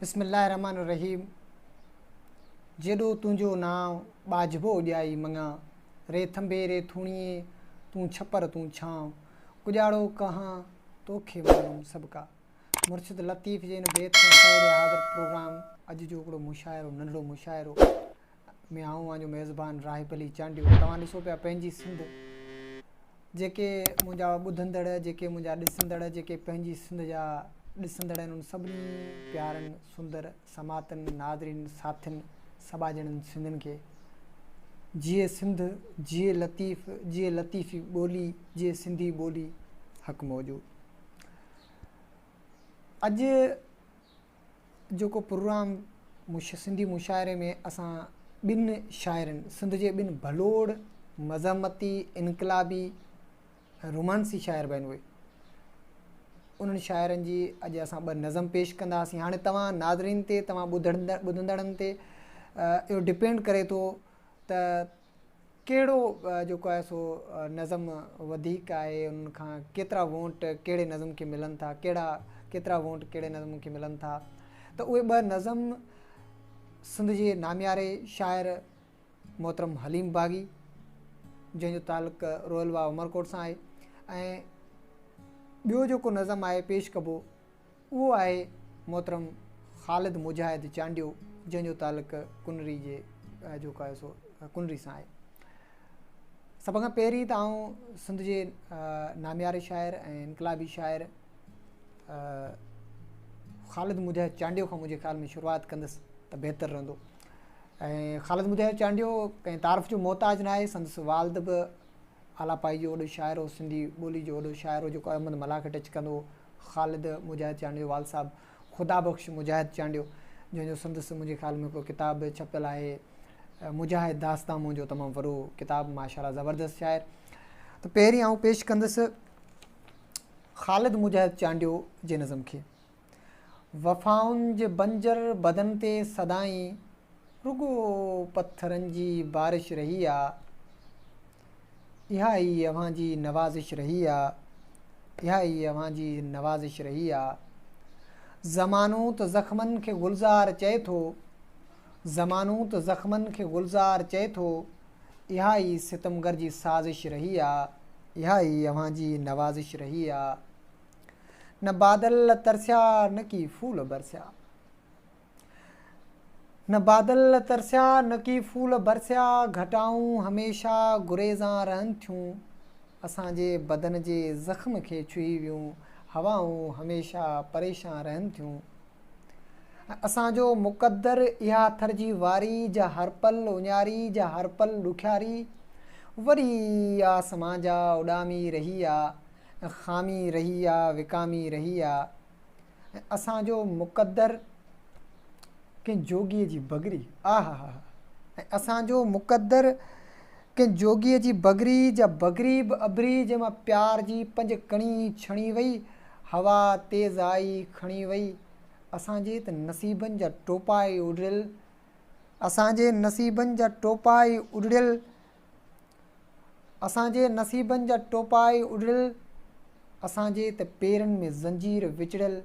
بسم الله الرحمٰن الرحيم جيڏو تنهنجو نانء ٻاجهبو ڄائي مڱان ري ٿنڀي ري ٿوڻيي تون ڇپر تون ڇانء ڪڄاڙو ڪهان توکي معلوم سڀڪا مرشد لطيف جي هن بيت سان سهيڙي حاضر پروگرام اڄ جو هڪڙو مشاعرو ننڍڙو مشاعرو ۾ آئون اوهان جو ميزبان راهب علي چانڊيو توهان ڏسو پيا پنهنجي سنڌ جيڪي منهنجا ٻڌندڙ جيڪي منهنجا ڏسندڙ جيڪي پنهنجي سنڌ جا ڏسندڙ آهن ان سڀني پيارن سندر سماعتن ناظرين ساٿين سٻاجهڙن سنڌين کي جيئي سنڌ جيئي لطيف جيئي لطيفي ٻولي جيئي سنڌي ٻولي حق موجود اڄ جيڪو پروگرام سنڌي مشاعري ۾ اسان ٻن شاعرن سنڌ جي ٻن ڀلوڙ مزاحمتي انقلابي ۽ رومانسي شاعر به آهن اهي انهن شاعرن جي اڄ اسان ٻه نظم پيش ڪنداسين هاڻي توهان ناظرين تي توهان ٻڌندڙن تي اهو ڊپينڊ ڪري ٿو ته ڪهڙو جيڪو آهي سو نظم وڌيڪ آهي انهن کان ڪيترا وونٽ ڪهڙي نظم کي ملن ٿا ڪهڙا ڪيترا وونٽ ڪهڙي نظم کي ملن ٿا ته اهي ٻه نظم سنڌ جي نامياري شاعر محترم حليم باغي جنهن جو تعلق رويل واء عمرڪوٽ سان آهي ۽ ٻيو جيڪو نظم آهي پيش ڪبو اهو آهي محترم خالد مجاهد چانڊيو جنهن جو تعلق ڪنري جي جيڪو آهي سو ڪنري سان آهي. سڀ کان پهرين ته آئون سنڌ جي نامياري شاعر ۽ انقلابي شاعر خالد مجاهد چانڊيو کان منهنجي خيال ۾ شروعات ڪندس ته بهتر رهندو ۽ خالد مجاهد چانڊيو ڪنهن تعارف جو محتاج نه آهي سندس والد به اعليٰ پائي جو وڏو شاعر هو، سنڌي ٻولي جو وڏو شاعر هو جيڪو احمد ملاح کي ٽچ ڪندو هو. خالد مجاهد چانڊيو جو والد صاحب خدا بخش مجاهد چانڊيو جنهن جو سندس منهنجي خيال ۾ هڪڙو ڪتاب به ڇپيل آهي مجاهد داستان منهنجو تمام وڏو ڪتاب ماشاء الله زبردست شاعر ته پهرين آئون پيش ڪندس خالد مجاهد چانڊيو جي نظم کي. وفائن جي بنجر بدن تي سدائين رڳو پٿرن جي بارش رهي آ. اها ئي اوهان جي نوازش رهي آ. اها ئي اوهان جي نوازش رهي آ. زمانو ته زخمن کي گلزار چئي ٿو. زمانو ته زخمن کي گلزار چئي ٿو. اها ئي ستمگر جي سازش رهي آ. اها ئي اوهان جي نوازش رهي آ. نه بادل ترسيا نه ڪي ڦول برسيا. نه بادل ترسيا نه ڪي ڦول برسيا گهٽائون هميشه گريزان رهن ٿيون اسان جي بدن جي زخم کي ڇهي ويون هوائون هميشه پريشان رهن ٿيون ۽ اسان جو مقدر اها ٿر جي واري جا هر پل اڃاري جا هر پل ڏکياري وري آسمان جا اڏامي رهي آ ۽ خامي رهي آ وڪامي رهي آ ۽ اسان جو مقدر ڪنهن جوڳيء جي بگري آهاهاها ۽ اسان جو مقدر ڪنهن جوڳيء جي بگري جا بگري به اڀري جنهن مان پيار جي پنج ڪڻي ڇڻي وئي هوا تيز آئي کڻي وئي اسان جي ته نصيبن جا ٽوپا ئي اڏريل اسان جي نصيبن جا ٽوپا ئي اڏڙيل اسان جي نصيبن جا ٽوپا ئي اڏڙيل، اسان جي ته پيرن ۾ زنجير وچڙيل،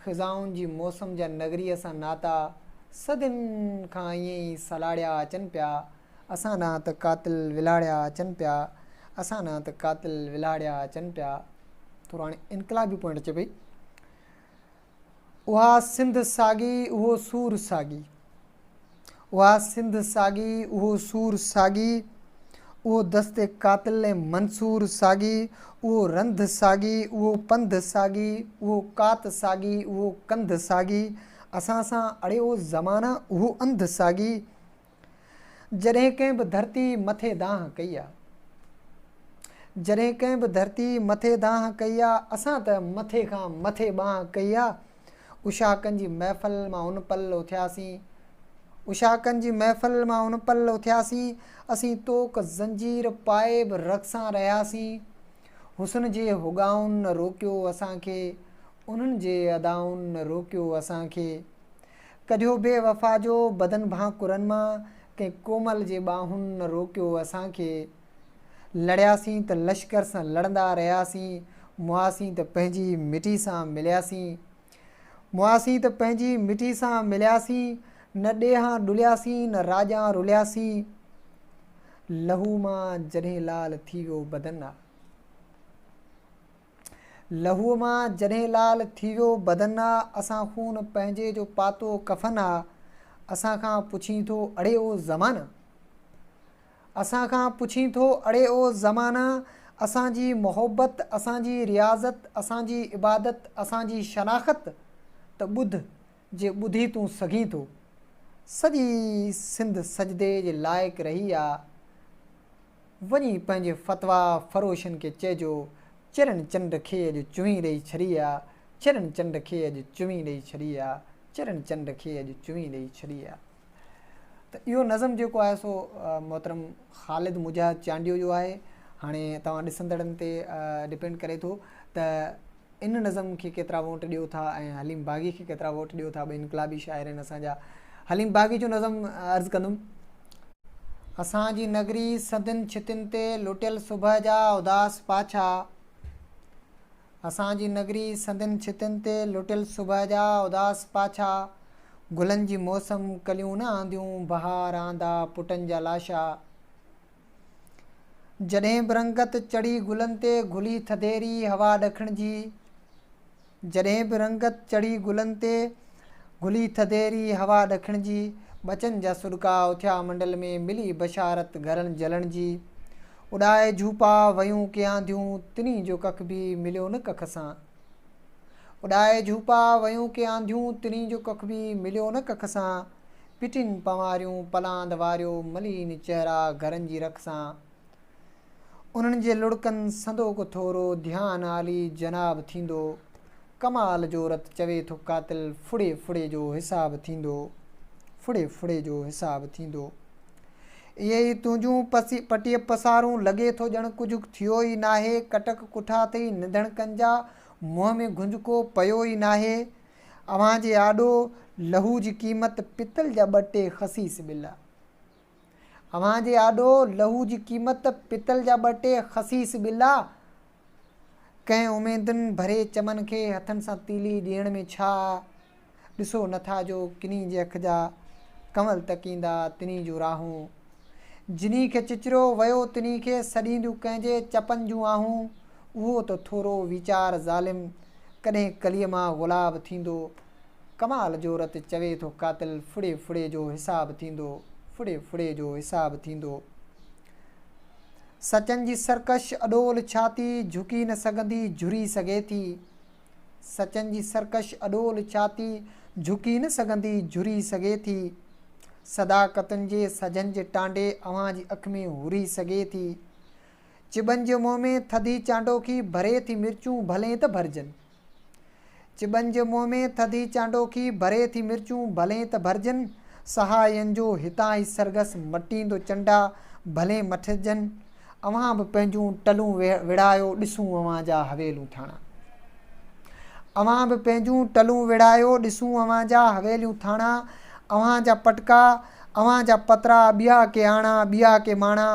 خزائن جي موسم جا نگريء سان ناتا صدين کان ائين ئي سلاڙيا اچن پيا، اسان ڏانهن ته قاتل ولاڙيا اچن پيا، اسان ڏانهن ته قاتل ولاڙيا اچن پيا. ٿورو هاڻي انقلابي پوائنٽ اچي پئي. اها سنڌ ساڳي اهو سور ساڳي. اها سنڌ ساڳي اهو سور ساڳي. اهو دست قاتل ۽ منصور ساڳي. اهو رنڌ ساڳي اهو پنڌ ساڳي. اهو ڪات ساڳي اهو ڪنڌ ساڳي. اسان سان اڙي او زمانا اهو انڌ ساڳي. جڏهن ڪنهن به ڌرتي مٿي دانهن ڪئي آ. جڏهن ڪنهن به ڌرتي مٿي دانهن ڪئي آ، اسان ته مٿي کان مٿي ٻانهن ڪئي آ. عشاقن جي محفل مان ان پل اٿياسين، عشاقن جي محفل مان ان پل اٿياسين، اسين طوق زنجير پائي به رقصان رهياسين. حسن جي هڳائن نه روڪيو اسان کي، انهن جي ادائن نه روڪيو اسان کي. ڪڍيو بي وفا جو بدن ڀانڪرن مان، ڪنهن ڪومل جي ٻانهن نه روڪيو اسان کي. لڙياسين ته لشڪر سان لڙندا رهياسين، مئاسين ته پنهنجي مٽي سان ملياسين. مئاسين ته پنهنجي مٽي سان ملياسين، نه ڏيهان ڏلياسين نه راڄان رلياسين. لهو مان جڏهن لال ٿي ويو بدن آ. لهوء مان جڏهن لال ٿي ويو بدن آ، اسان خون پنهنجي جو پاتو ڪفن آ، اسان کان پڇين ٿو اڙي او زمانا! اسان کان پڇين ٿو اڙي او زمانا! اسان جي محبت، اسان جي رياضت، اسان جي عبادت، اسان جي شناخت ته ٻڌ، جي ٻڌي تون سگهين ٿو. سڄي سنڌ سجدي جي لائق رهي آ. وڃي پنهنجي فتويٰ فروشن کي چئجو، چرين چنڊ کي اڄ چوين ڏئي ڇڏي آ، چرين چنڊ کي اڄ چوين ڏئي ڇڏي آ، چرين چنڊ کي اڄ چوين ڏئي ڇڏي آ. ته اهو نظم جيڪو آهي سو محترم خالد مجاهد چانڊيو جو آهي. هاڻي توهان ڏسندڙن تي ڊپينڊ ڪري ٿو ته ان نظم کي ڪيترا ووٽ ڏيو ٿا ۽ حليم باغي کي ڪيترا ووٽ ڏيو ٿا. ٻئي انقلابي شاعر آهن اسان جا. حليم باغي جو نظم عرض ڪندم. اسان جي نگري سندن ڇتين تي لٽيل صبح جا اداس پاڇا. اسان جي نگري سندن ڇتين تي لٽيل صبح جا اداس پاڇا. گلن جي موسم ڪليون نه آنديون بهار آندا پٽن جا لاشا. جڏهن به رنگت چڙهي گلن تي گهلي ٿڌيري هوا ڏکڻ جي. جڏهن به رنگت چڙهي گلن تي گهلي ٿڌيري هوا ڏکڻ جي. ٻچن جا سڏڪا اٿيا منڊل ۾ ملي بشارت گهرن جلڻ جي. اڏائي جهوپا ويون ڪي آنڌيون تنهي جو ڪک به مليو نه ڪک سان. اڏائي جهوپا ويون ڪي آنڌيون تنهي جو ڪک به مليو نه ڪک سان. پٽين پنواريون پلاند واريو ملين چهرا گهرن جي رک سان. انهن جي لڙڪن سندو ڪو ٿورو ڌيان عالي جناب ٿيندو. ڪمال جو رت چوي ٿو قاتل ڦڙي ڦڙي جو حساب ٿيندو. ڦڙي ڦڙي جو حساب ٿيندو. اهي ئي تنهنجون پسي پٽيء پسارون لڳي ٿو ڄڻ ڪجهه ٿيو ئي ناهي ڪٽڪ ڪٺا اٿئي نڌڻڪن جا منهن ۾ گهنجڪو پيو ئي ناهي. اوهان جي آڏو لهو جي قيمت پتل جا ٻه ٽي خسيس ٻلا. اوهان جي آڏو لهو جي قيمت پتل جا ٻه ٽي خسيس ٻلا. ڪنهن اميدن ڀري چمن کي هٿن سان تيلي ڏيڻ ۾ ڇا آ؟ ڏسو نٿا جو ڪني جي اک جا ڪنول تڪيندا تني جون راهون. جني کي چچريو ويو تني کي سڏينديون ڪنهن جي چپن جون آهون. اهو ته ٿورو ويچار ظالم ڪڏهن ڪليء مان گلاب ٿيندو. ڪمال جو رت چوي ٿو قاتل ڦڙي ڦڙي جو حساب ٿيندو. ڦڙي ڦڙي جو حساب ٿيندو. سچن جي سرڪش اڏول ڇاتي جهڪي نه سگهندي جهري سگهي ٿي. سچن جي سرڪش اڏول ڇاتي جهڪي نه سگهندي جهري سگهي ٿي. صداقتن جي سجهن جي ٽانڊي اوهان جي اک ۾ هري سگهي ٿي. چٻن جي منهن ۾ ٿڌي چانڊوڪي ڀري ٿي مرچون ڀلين ته ڀرجن. چٻن جي منهن ۾ ٿڌي چانڊوڪي ڀري ٿي مرچون ڀلين ته ڀرجن. سهائين جو هتان ئي سرگس مٽيندو چنڊا ڀلين مٺجن. اوهان به پنهنجون ٽلون وڙهايو ڏسون اوهان جا حويلون ٿاڻا. اوهان به پنهنجون ٽلون وڙهايو ڏسون اوهان جا حويليون ٿاڻا. اوهان جا پٽڪا اوهان جا پترا ٻيا ڪي آڻا ٻيا ڪي ماڻا.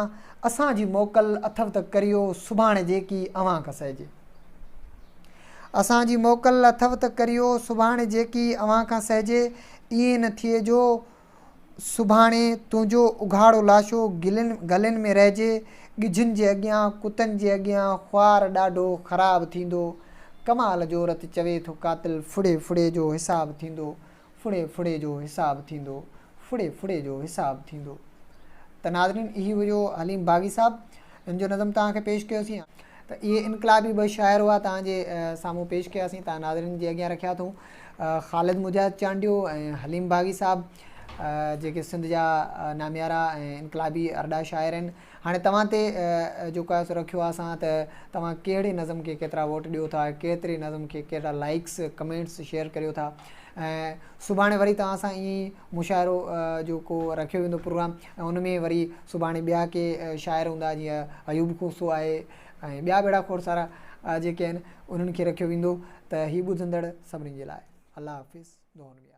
اسان جي موڪل اٿو ته ڪريو سڀاڻي جيڪي اوهان کان سهجي. اسان جي موڪل اٿو ته ڪريو سڀاڻي جيڪي اوهان کان سهجي. ائين نه ٿئي جو سڀاڻي تنهنجو اگهاڙو لاشو گلين گلين ۾ رهجي. ڳجهن جي اڳيان ڪتن جي اڳيان خوار ڏاڍو خراب ٿيندو. ڪمال جو رت چوي ٿو قاتل ڦڙي ڦڙي جو حساب ٿيندو. ڦڙي ڦڙي جو حساب ٿيندو. ڦڙي ڦڙي جو حساب ٿيندو. ته ناظرين هي هيو حليم باغي صاحب ان جو نظم توهان کي پيش ڪيوسين. ته اهي انقلابي ٻه شاعر هئا توهان جي سامهون پيش ڪياسين توهان ناظرين جي اڳيان رکيا اٿئون خالد مجاهد چانڊيو ۽ حليم باغي صاحب جيڪي سنڌ جا ناميارا ۽ انقلابي ارڏا شاعر آهن. هاڻي توهان تي جيڪو آهي سو رکيو آهي اسان ته توهان ڪهڙي نظم کي ڪيترا ووٽ ڏيو ٿا ڪيتري نظم کي ڪيترا لائڪس ڪمينٽس شيئر ڪريو ٿا ۽ سڀاڻي وري توهان سان ائين ئي مشاعرو جو ڪو رکيو ويندو پروگرام ۽ ان ۾ وري سڀاڻي ٻيا ڪي شاعر هوندا جيئن ايوب کوسو آهي ۽ ٻيا به اهڙا کوڙ سارا جيڪي آهن انهن کي رکيو ويندو ته هي ٻڌندڙ سڀني جي لاء الله حافظ دعائن ۾ ياد.